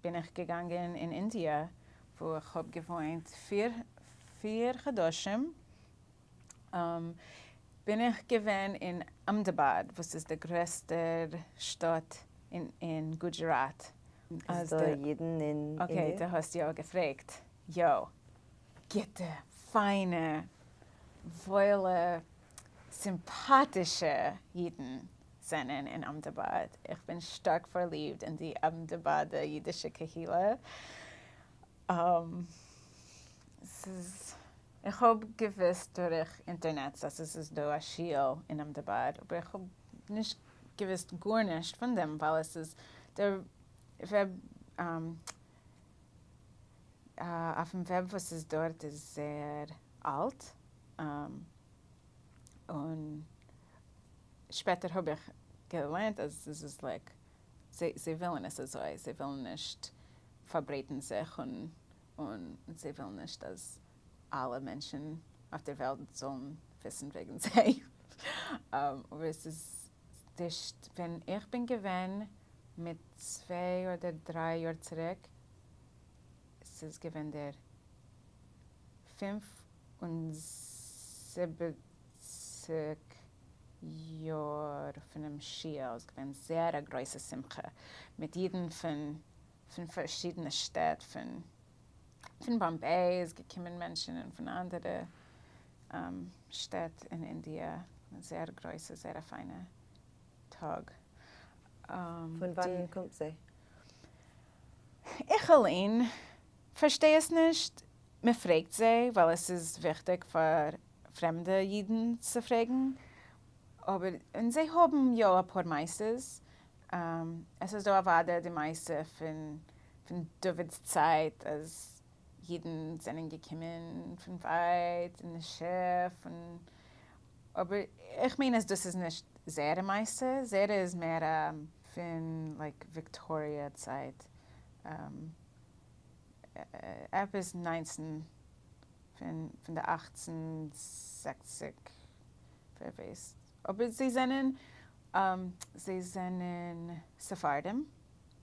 בין איך געגאנגען אין אינדיע וואו איך האב געוואוינט פיר חדשים, בין איך געווען אין אמדאבאד וואס איז די גרעסטע שטאט אין גודזשעראט. איז דא אידן אין אינדיע? Okay, דו האסט יא געפרעגט. יא. גוטע, פיינע, וואוילע, סימפאטישע אידן זענען אין אמדאבאד. איך בין שטארק פארליבט אין די אמדאבאדע אידישע קהילה. ס'איז, איך האב געוואוסט דורך אינטערנעט אז עס איז דא א שול אין אמדאבאד, אבער איך האב נישט געוואוסט גארנישט פון דעם ווייל עס איז דער וועב אויפן וועב וואס איז דארט איז זייער אלט, און שפעטער האב איך געלערנט אז עס איז like זיי ווילן עס אזוי, זיי ווילן נישט פארברייטן זיך און זיי ווילן נישט אז אלע מענטשן אויף דער וועלט זאלן וויסן וועגן זיי. אבער עס איז נישט, ווען איך בין געווען מיט צוויי אדער דריי יאר צוריק, ס'איז געווען דער 75 יאר פונעם שול, איז געווען זייער א גרויסע שמחה מיט אידן פון פון פארשידענע שטעט, פון פון באמביי איז געקומען מענטשן און פון אנדערע שטעט אין אינדיע, זייער גרויסע זייער א פיינע טאג. פון וואנען קומט זי? איך אליין פארשטיי עס נישט, מען פרעגט זיי ווייל עס איז וויכטיג פאר פרעמדע אידן צו פרעגן, אבער און זיי האבן יא אפאר מעשות, עס איז דא אוודאי די מעשה פון פון דוד'ס צייט אז אידן זענען געקומען פון ווייט אין די שיף און אבער איך מיין אז דאס איז נישט זייערע מעשה, זייערע איז מער פון like וויקטאריע צייט, עפעס 19 פון פון די 1860 ווער ווייסט, אבער זיי זענען זיי זענען ספרדים,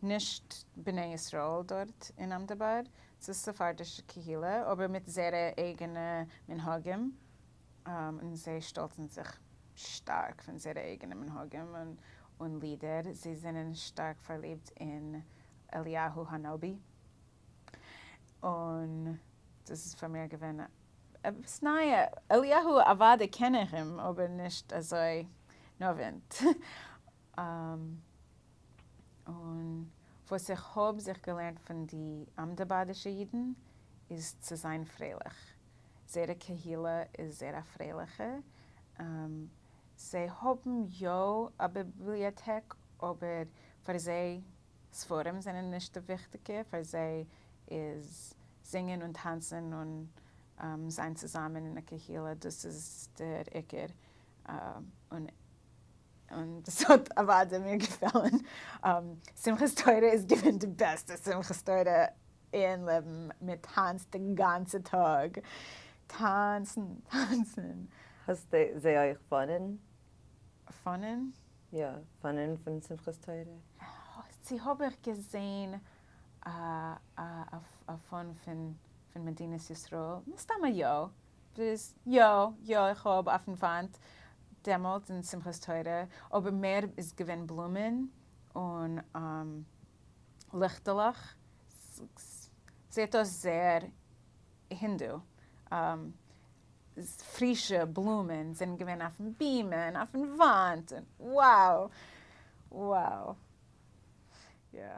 נישט בני ישראל דארט אין אמדאבאד, ס'איז ספרדישע קהילה אבער מיט זייערע אייגענע מנהגים, און זיי שטאלצן זיך שטארק פון זייערע אייגענע מנהגים און לידער, זיי זענען שטארק פארליבט אין אליהו הנביא, און דאס איז פאר מיר געווען עפעס נייע, אליהו אוודאי קען איך אים אבער נישט אזוי נאווענט, און וואס איך האב זיך געלערנט פון די אמדאבאדישע אידן איז צו זיין פרייליך, זייערע קהילה איז זייער א פרייליכע, זיי האבן יא א ביבליאטעק אבער פאר זיי ספרים זענען נישט די וויכטיגע, פאר זיי איז זינגען און טאנצן און זיין צוזאמען אין א קהילה דאס איז דער עיקר, און און דאס האט אוודאי מיר געפעלן. שמחת תורה איז געווען די בעסטע שמחת תורה אין לעבן, מען טאנצט די גאנצע טאג, טאנצן, טאנצן. האסט זיי אויך פאנען? פאנען? יא, פאנען פון שמחת תורה. צו האב איך געזעהן א פאן פון מדינת ישראל? מסתמא יא. יא, יא איך האב אויפן וואנט דעמאלט אין שמחת תורה, אבער מער איז געווען בלומען און ליכטעלעך, זעהט אויס זייער הינדו, פרישע בלומען זענען געווען אויפן בימה און אויפן וואנט, און wow! wow! יא.